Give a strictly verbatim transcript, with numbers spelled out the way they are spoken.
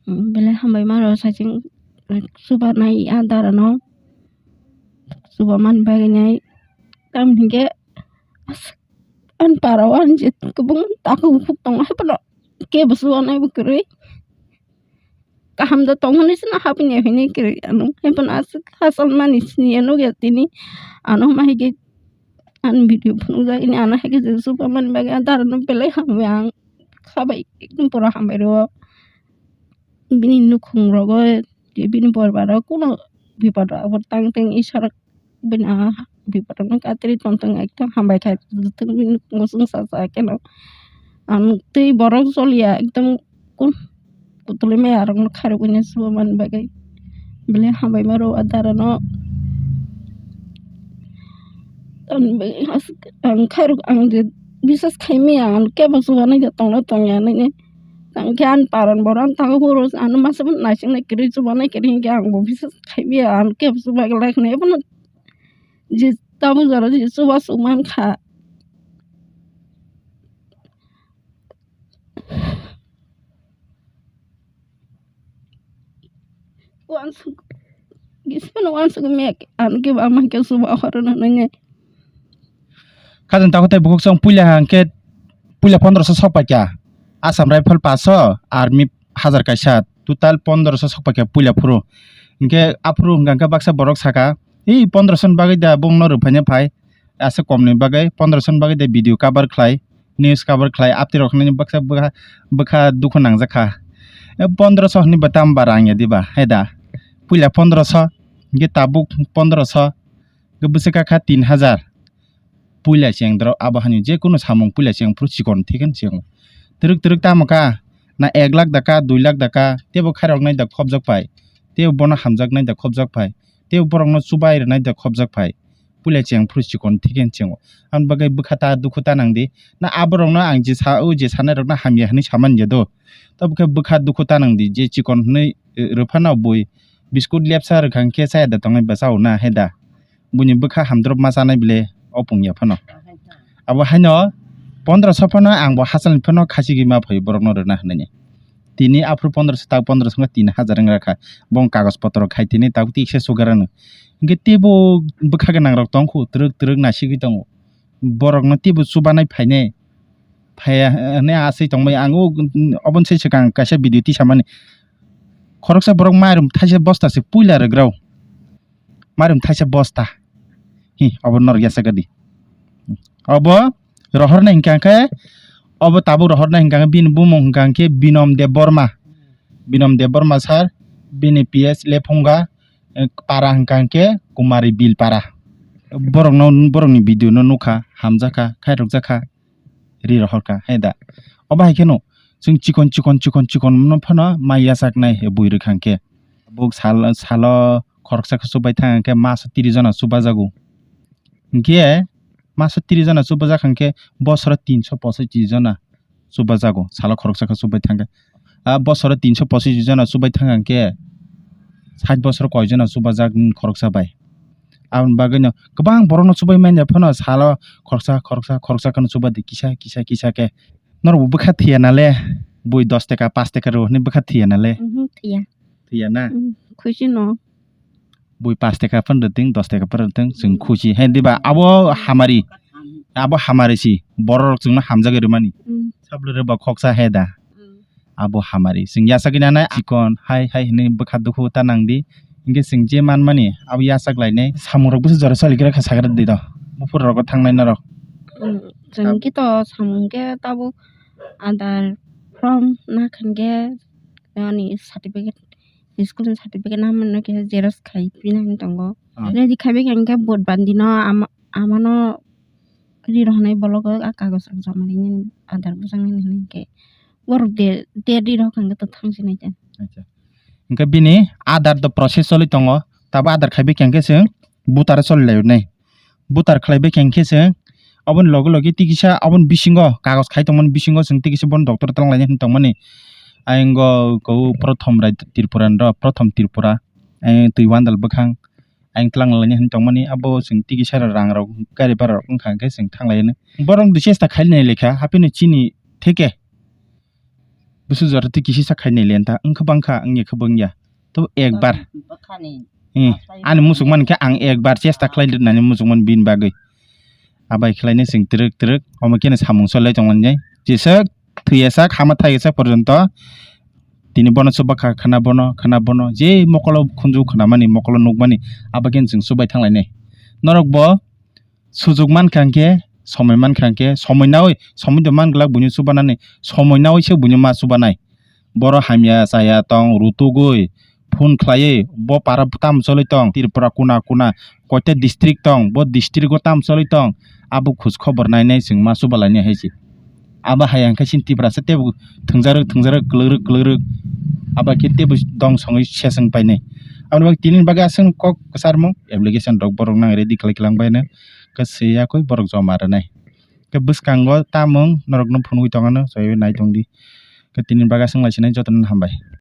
Belai hambai ma rw saichung chubanai a dara no. Chuba man bagwi nai. Tamni hwnkhe aswk ani para o ani je kwbangma takhuk bukhuk tongo, haiphano kebo chubanai bo kwrwi. Kaham da tong hwnwi chwngno hapni ya hwnwi kwrwi ano. Haiphano aswk hachal mani siniya nukya tini. Ano ma hai khe ani video phunukjak ini ano hai khe je chuba mani bagwi a dara no belai hambai ang khabai ekdom pura hambai rw. Bini nukhung rogo, bini borba rok kuno bipot rok abo tang tang isor bini ah bipot rok no katri tong tong ekdom hambai khai tong bini nukhungo chwngsa sa khe no ang tei borok choliya ekdom kun kutulwi maya rok no khairok bai no chuba mani bagwi belai hambai ma rw a dara no. Ang khairok ang je bisas khai maya ang kebo chubanai tongna tongya nini. Tang khe ani paran boran tago horo ano masa bo naising nai kwrwi chuba nai kwrwi hinkhe ang bo bisas khai maya ano kebo chuba glak hinwi ebono je tabuk jora je chuba chuk man kha. Uansuk gismano uansuk mek ano kebo ama khe chuba horo no nini. Khajang takhuk tei bukhuk song puila hwnkhe puila pondroso sok paikha, Assam Rifle paso, Army hajar kaisa, total pondroso sok paikha puila phuru. Hinkhe aphuru hwnkha hwnkhe baksa borok saka, "Ei pondroso ni bagwi da bongno rwphaina phai, aswk komni bagwi pondroso ni bagwi da video cover khlai, news cover khlai, aptwi rok hinwi baksa bwkha, bwkha dukhu nangjakha." E pondroso hinwi ba tamo ba rang ya diba, hai da? Puila pondroso, hinkhe tabuk pondroso, Khe bwswk kha tin hajar. Puila cheng dorok abo hani je kunu samung puila cheng phuru chikon thikhe cheng. Twrwk twrwk tamo kha, na ek lakh da kha, dui lakh da kha, teibo khairoknai da khopjak phai, teibo bono hamjaknai da khopjak phai, teibo borokno chubai rwnai da khopjak phai. Puila cheng phuru chikon thikhe chengo. Aboni bagwi bwkha ta dukhu ta nang di. Na aborokno ang je sa, o je sanai rokno hamya hinwi samani ya do. Tabukhe bwkha dukhu ta nang di, je chikon hinwi, eh, rwphano bui biskut lepsa rwkha hinkhe chaya da tongnai bwsa o na hai da. Buini bwkha hamdrop ma chanai bile o pung ya phano. Abo haino pondroso phano ang bo hachal ni phano khachigwi ma phaio borokno rwna hinwi. Tini aphuru pondroso tak pondroso wngkha tin hajar wng rakha. Bo wng kagoj potro khai tini tabuk tiksa sugar ano. Hinkhe teibo bwkha gwnang rok tongkhu twrwk twrwk nasigwi tongo. Borokno teibo chubanai phainai phaiya hinwi aswi tongbai. Ang o, oboni sai swkang kaisa video tisamani. Khoroksa borok mairum thaisa bosta se puila rwgrao. Mairum thaisa bosta. Hi, obo norok yasa gadi. Obo rohornai hinkha khe, obo tabuk rohornai hinkha khe, bini bumung hinkha khe Binom Debbarma. Binom Debbarma sir, bini P S Lephunga, eh, para hinkha khe Kumari Bil para. Borokno, borokni video no nukha, hamjakha, khairokjakha. Ri rohor kha, hai da. Obo hai kheno chwng chikon, chikon, chikon, chikon no phano mai yachak nai he bui rwkha hwnkhe. Buk sal-, salo khoroksa khe chubai thang hwnkhe maso tris jona chubajago. Hinkhe maso tris jona chubajak hwnkhe bosoro tinso pochish jona chubajago, salo khoroksa khe chubai thang khe. A bosoro tinso pochish jona chubai thang hwnkhe sait bosor koi jona chubajak nini khoroksa bai. Aboni bagwino kwbang borokno chubai manya phano salo khoroksa, khoroksa, khoroksa kheno chuba di kisa, kisa, kisa khe. Norok bo bwkha thwiya nale, bui dos teka, pash teka rw hwnwi bwkha thwiya nale? Mhm, thwiya. Thwiya na? Mhm, khusi no. Bui pash teka phano rwding, dos teka phano rwding, chwng khusi. He diba, abo hamari. Abo hamari si, borok rok chwngno hamjagwi rwmani. Mhm. Sablo rwba khoksa he da. Mhm. Abo hamari. Chwng yachagwi nanai chikon hai hai hinwi bwkha dukhu ta nang di. Hinkhe chwng je manmani abo yachak lainai. Samung rok bwswk jora choligra kha sagra di do. Buphur rogo thangnai norok. Mm, chwng khe to samung khe tabuk Aadhaar form nakha hinkhe ani certificate, school ni certificate naharnai khe xerox khai pina hinwi tongo. Ah. Ready khai bai kha hinkhe vote bandi no ama, amano ri rohornai bologo a kagoj rok joma rinani Aadhaar bwsaknani hinwi hinkhe borok de, de ri rohor kha hwnkhe to thang sinai khe. Acha. Hwnkhe bini Aadhaar do process choli tongo, tabo Aadhaar khai bai kha hwnkhe chwng voter choli lai nai. Voter khlai bai kha hwnkhe chwng aboni loge loge tikisa aboni bisingo kagoj khai tongmani bisingo chwng tikisa bono doctor twlang lainai hinwi tongmani. Ayang go kau Prothom Rai Tripura ni rok, Prothom Tripura, ayang twi wandal bwkhang. Ayang twlang lainai hinwi tongmani, abo chwng tikisa rang rok gari bhara rok wngkha hwnkhe chwng thang lai hinwi. Borok de chesta khai nai lekha, haphino chini theke Busu jora twi kisi sak khainai lenta wngkha bangkha wngya khe bangya. To ekbar. Ani muchungmani khe ang ekbar chesta khlai rwnani muchungmani bini bagwi. Abai khlainai chwng twrwk twrwk omo kheno samung cholai tonglainai. Jesa thwiyasak hama thaiyasak porjonto tini bono chuba kha khwna bono khwna bono je mokolo khunju khwnamani mokolo nukmani abo kheno chwng chubai thanglainai. Norokbo sujuk mankha hwnkhe, somoi mankha hwnkhe, somoi naui, somoi do man glak buino chubanani, somoi naui se buino ma chubanai. Boro hamya chaya tong, rutugui, phone khlaiwi, bo para tamo choloi tong, Tripura kuna kuna, koita district tong, bo district o tamo choloi tong, abo khoj khobor nainai chwng ma chubalainai hai se. Abo hai hwnkhe chini Tiprasa teibo thwngjarwk, thwngjarwk, kwlwkrwk, kwlwkrwk. Abo khe teibo dong songwi seswng painai. Aboni bagwi tini bagwi aswk kok kwcharmung application rok borok nang ready khlai khlangbaino. Khe swi yakwi borok joma rwnai. Khe bwskango tamung norokno phunugwi tongano, chaywi nai tongdi. Khe tini bagwi aswk lai sinai jotono hambai.